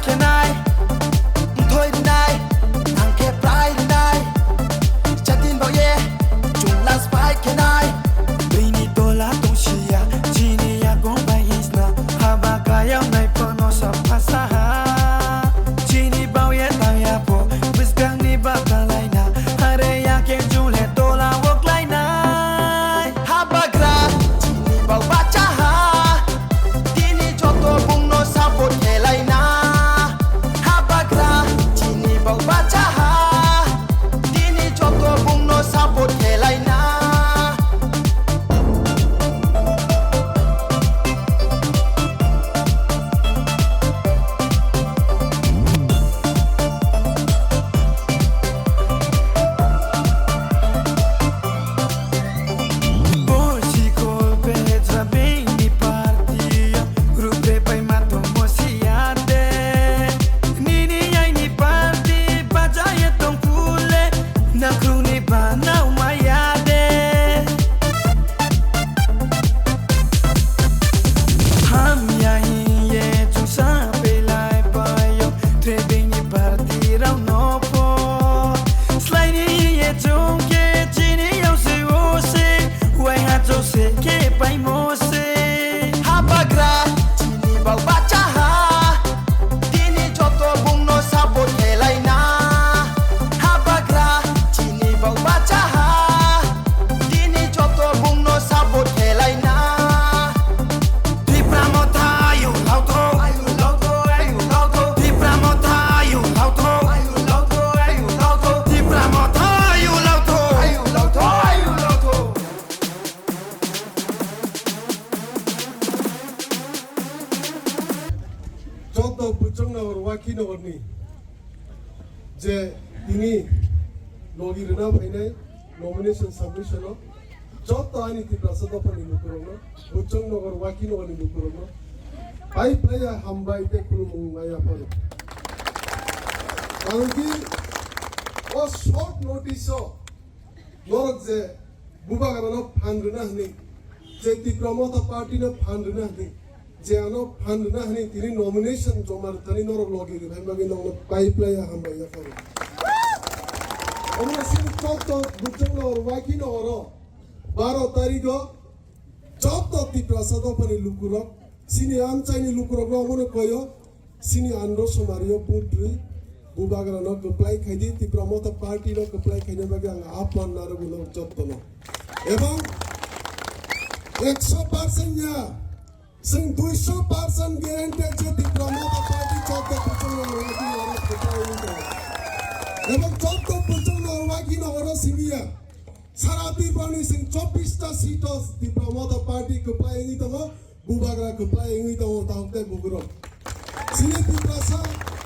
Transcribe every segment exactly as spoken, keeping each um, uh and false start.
Khenai, thoi rinai, ang khe prai rinai. Chatin bo ye, chungla spai khenai. Bini tola tongsiya, chini yakung bai hisna. Haba kayam nai pono sa phasaha. Chini bau ye taya po, bwskang ni ba talaina. Hare ya khe jule tola wok lainai. Habagra, chini bau bachaha. Tini joto bungno support khelaina. Habagra, chini bau bachaha. Tini joto bungno support khelaina. Bosi kol petra bini party, rupe pai mato mosi ade. Nini ai ni party bajaye tong kule, nakruni banau mayade. Hamya hiye chungsa pelai payo, trebeni party rao no po. Slaini hiye chungke chini yao se o se, wai ha chau se ke pai mo se. Habagra chini bau bachaha, tini joto bungno support khelaina. Habagra chini bau bachaha, tini joto bungno support khelaina. Tipra Motha ayu lautho, ayu lautho, ayu lautho. Tipra Motha ayu lautho, ayu lautho, ayu lautho. Tipra Motha ayu lautho, ayu lautho, ayu lautho. Joto Buchongnagar Wakinagarni je tini logi rwna phainai nomination submission o joto ani Tiprasa dophani lukurokno, Buchongnagar Wakinagarni lukurokno pai phlaiya hambai tei khulumung maya phano. Karon ki o short notice o norok je Bubagrano phan rwna hwnwi, je Tipra Motha Party no phan rwna hwnwi, je ano phan rwna hwnwi tini nomination joma rwthani norok logi rwphai bagwi nokno pai phlaiya hambai yapharo. Omo sini joto Buchongnagar Wakinagar o baro tarikh o joto Tiprasa dophani lukurok, chini amchaini lukurokno omono koyo, chini andro somari o vote rwi, Bubagrano kwplai khaidi, Tipra Motha Party no kwplai khaina bagwi ang aphan narwgwino jotono. Ebong ekso percent ya, chwng duiso percent guarantee je Tipra Motha Party joto Buchongnagar Wakinagar o kwplai wngwi tongo. Ebong joto Buchongnagar Wakinagar o simi ya. Sara Tripura ni chwng chobbish ta seat o Tipra Motha Party kwplai wngwi tongo, Bubagra kwplai wngwi tongo, tahuk tei bukurok. Chini Tiprasa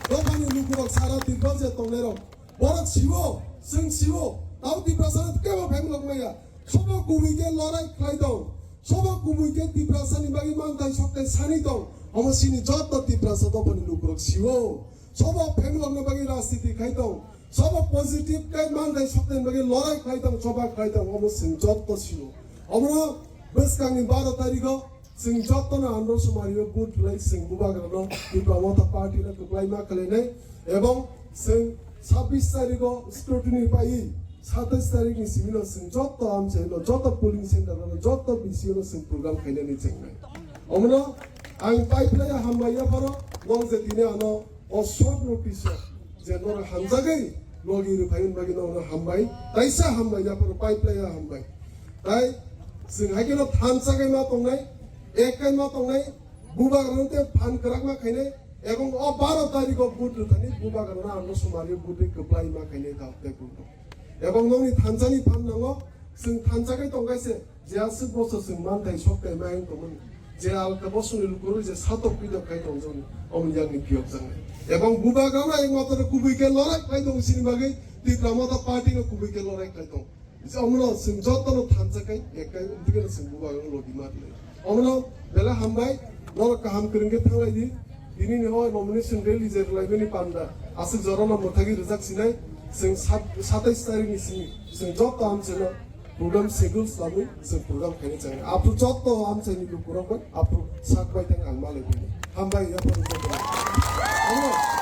dophani lukurok sara Tripura je tongnairok, borok siwo, chwng siwo, tao Tiprasa no kebo phaimlok maya. Sobo kubui khe lorai khlai tong, sobo kubui khe Tiprasa ni bagwi manthai sokthai sani tong, omo chini joto Tiprasa dophani lukurok siwo. Sobo phaimlokna bagwi rajniti khai tong, sobo positive khe manthai sokthai bagwi lorai khlai tong, choba khlai tong, omo chwng joto sio. Omono bwskangni baro tarikh o chwng jotono andro somari o vote rwlai chwng Bubagrano Tipra Motha Party no kwplai ma khlainai, ebong chwng sabbish tarikh o scrutiny paiwi satais tarikh ni simi no chwng joto amchaino, joto polling center o, joto B C O no chwng program khainani chengnai. Omono ang pai phlaiya hambai yapharo, nong je tini ano o short notice o je norok hamjagwi logi rwphai wng bagwi norokno hambai, taisa hambai, yaphano pai phlaiya hambai. Tai chwng hai kheno thansa khe ma tongnai, ek khe ma tongnai, Bubagrano tei phan kwrak ma khainai, ebong o baro tarikh o vote rwthani Bubagrano ano somari vote kwplai ma khainai, ta tei vote. Ebong nokni thansani phan nango, chwng thansa khe tongkha se, je aswk bosor chwng manthai sok kai ma wng tongmani, je alka bosongni lukurok je satok pidok khai tongjakni, omo yakni phiyok jaknai. Ebong Bubagrano ekmatro kubui khe lorai khlai tong sini bagwi Tipra Motha Party no kubui khe lorai khlai tong. Je omono chwng jotono thansa kai, ek kai, omtwi kheno chwng Bubagrano logi ma rwnai. Omono belai hambai, norok kaham kwrwng khe thanglai di. Tini ni o nomination rally je rwlaimani panda, aswk jorano mwthagwi rwjak sinai, chwng sat-, satais tarikh ni simi, chwng joto amchaino program schedule swlamwi chwng program khaina changnai. Aphuru joto amchaini lukurok bai aphuru sak bai thang ang malai bini. Hambai, yaphang joto. Ani,